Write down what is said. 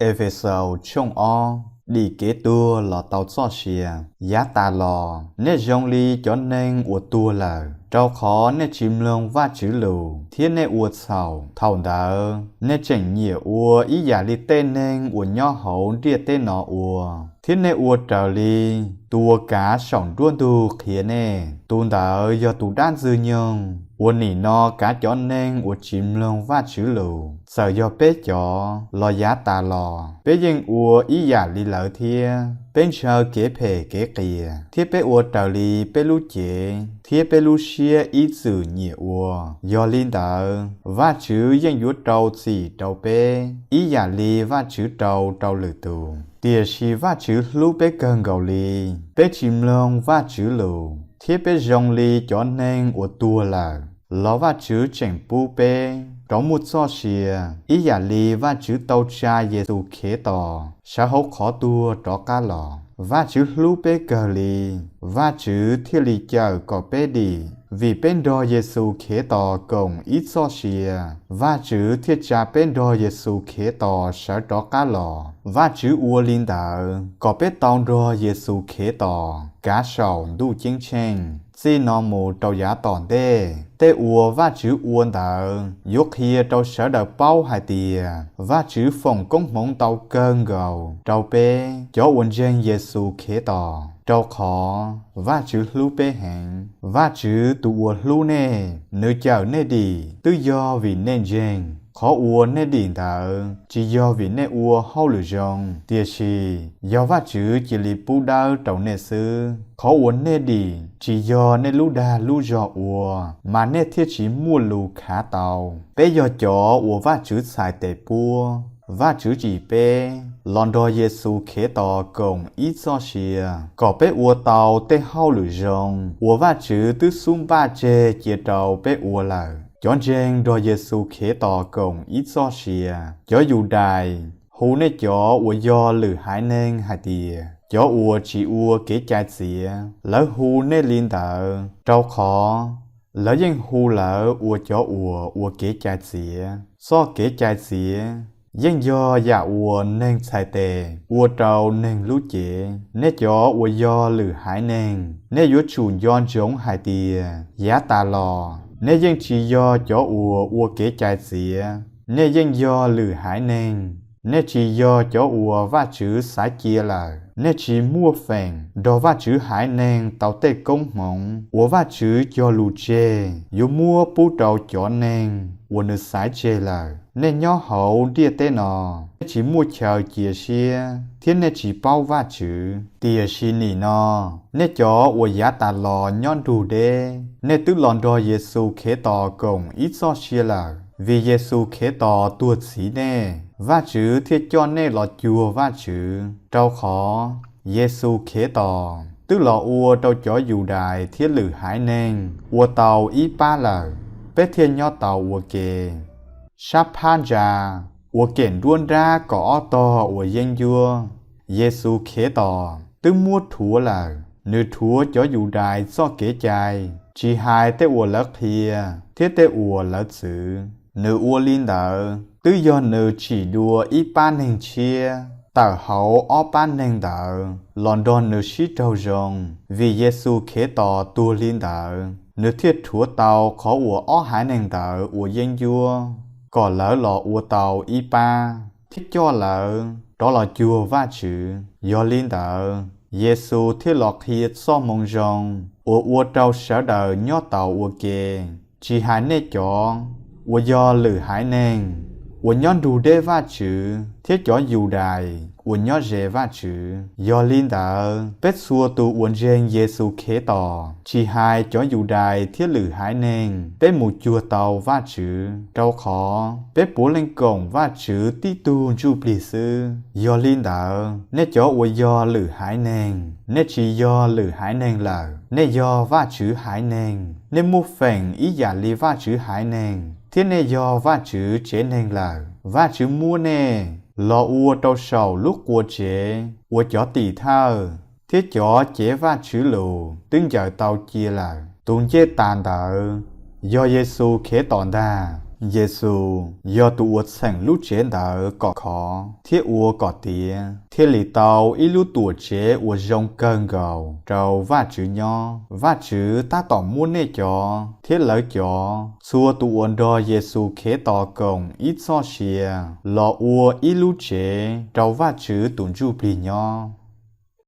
Efexaus tshooj ob. Dim kev tuag los tau txoj sia. Yav tas los, nej zoo li cov neeg uas tuag lawm, rau qhov nej tsis mloog Vajtswv lus, thiab nej ua txhaum. Thaum ntawd nej tseem nyiam ua ib yam li tej neeg uas nyob hauv ntiaj teb no ua, thiab nej ua raws li tus uas kav saum nruab ntug qhia nej, tus ntawd yog tus dab Ntxwg nyoog uas nim no kav cov neeg uas tsis mloog Vajtswv lus. Txawm yog peb cov los yav tas los, peb yeej ua ib yam li lawv thiab. Peb ntshaw kev phem kev qias, thiab peb ua raws li peb lub cev thiab peb lub siab ib txwm nyiam ua. Yog li ntawd, Vajtswv yeej yuav rau txim rau peb ib yam li Vajtswv rau rau lwm tus. Tiam sis Vajtswv hlub peb kawg nkaus li, peb tsis mloog Vajtswv lus, thiab peb zoo li cov neeg uas tuag lawm, los Vajtswv tseem pub peb rov muaj txoj sia ib yam li Vajtswv tau tsa Yexus Khetos sawv hauv qhov tuag rov qab los. Vajtswv hlub peb kawg li, Vajtswv thiaj li cawm kom peb dim, vim peb nrog Yexus Khetos koom ib txoj sia, Vajtswv thiaj tsa peb nrog Yexus Khetos sawv rov qab los. Vajtswv ua li ntawd kom peb tau nrog Yexus Khetos kav saum ntuj ceeb tsheej. Txij no mus rau yav tom ntej, tej uas Vajtswv ua ntawd yuav qhia rau sawv daws paub hais tias Vajtswv foom koob hmoov ntau kawg nkaus rau peb cov uas ntseeg Yexus Khetos, rau qhov Vajtswv hlub peb heev. Vajtswv tus uas hlub nej, nws cawm nej dim twb yog vim nej ntseeg. Qhov uas nej dim ntawd tsis yog vim nej ua hauj lwm zoo, tiam sis yog Vajtswv cia li pub dawb rau nej xwb. Qhov uas nej dim tsis yog nej lub dag lub zog ua, mas nej thiaj tsis muaj lus khav tau. Peb yog cov uas Vajtswv txhais tes puab. Vajtswv tsim peb los nrog Yexus Khetos koom ib txoj sia kom peb ua tau tej hauj lwm zoo uas Vajtswv twb xub npaj tseg cia rau peb ua lawm. Cov ntseeg nrog Yexus Khetos koom ib txoj sia. Cov Yudais hu nej cov uas yog lwm haiv neeg hais tias cov uas tsis ua kev cai txiav. Lawv hu nej li ntawd rau qhov lawv yeej hu lawv ua cov uas ua kev cai txiav. Txoj kev cai txiav yeej yog yam uas neeg txhais tes ua rau neeg lub cev. Nej cov uas yog lwm haiv neeg, nej yuav tsum nco ntsoov hais tias yav tas los nej yeej tsis yog cov uas ua kev cai txiav. Nej yeej yog lwm haiv neeg, nej tsis yog cov uas Vajtswv xaiv cia lawm. Nej tsis muaj feem nrog Vajtswv haiv neeg tau tej koob hmoov uas Vajtswv cog lus tseg yuav muab pub rau cov neeg uas nws xaiv tseg lawm. Nej nyob hauv ntiaj teb no, nej tsis muaj chaw cia siab thiab nej tsis paub Vajtswv. Tiam sis nim no, nej cov uas yav tas los nyob nrug deb, nej twb los nrog Yexus Khetos koom ib txoj sia lawm. Vim Yexus Khetos tuag txhiv nej, Vajtswv thiaj coj nej los cuag Vajtswv, rau qhov Yexus Khetos twb los ua rau cov Yudais thiab lwm haiv neeg ua tau ib pab lawm, peb thiaj nyob tau ua ke. Sab phab ntsa uas kem nruab nrab kaum ob tog uas yeeb ncuab, Yexus Khetos twb muab rhuav lawm. Nws rhuav cov Yudais txoj kev cai, tsis hais tej uas lawv qhia thiab tej uas lawv txwv. Nws ua li ntawd twb yog nws tsim dua ib pab neeg tshiab tawm hauv ob pab neeg ntawd los nrog nws sib raug zoo. Vim Yexus Khetos tuag li ntawd, nws thiaj rhuav tau qhov uas ob haiv neeg ntawd ua yeeb ncuab, kom lawv los ua tau ib pab, thiab coj lawv rov los cuag Vajtswv. Yog li ntawd, Yexus thiaj los qhia Txojmoo Zoo uas ua rau sawv daws nyob taus ua ke, tsis hais nej cov uas yog lwm haiv neeg uas nyob nrug deb Vajtswv thiab cov Yudais uas nyob ze Vajtswv. Yog li ntawd, peb txhua tus uas ntseeg Yexus Khetos, tsis hais cov Yudais thiab lwm haiv neeg, peb mus cuag tau Vajtswv, rau qhov peb puav leej koom Vajtswv tib tug Ntsujplig xwb. Yog li ntawd, nej cov uas yog lwm haiv neeg, nej tsis yog lwm haiv neeg lawm, nej yog Vajtswv haiv neeg. Nej muaj feem ib yam li Vajtswv haiv neeg, thiab nej yog Vajtswv tsev neeg lawm. Vajtswv muab nej los ua rau saum lub qua tsev uas cov tim thawj thiab cov cev Vajtswv lus twb ncaws tau cia lawm. Tus ncej tas ntawd yog Yexus Khetos ntag. Yexus yog tus uas txheem lub tsev ntawd kom khov thiab ua kom tiav, thiaj li tau ib lub Tuamtsev uas zoo kawg nkaus rau Vajtswv nyob. Vajtswv tab tom muab nej cov thiab lawv cov txhua tus uas nrog Yexus Khetos koom ib txoj sia los ua ib lub tsev rau Vajtswv tus Ntsujplig nyob.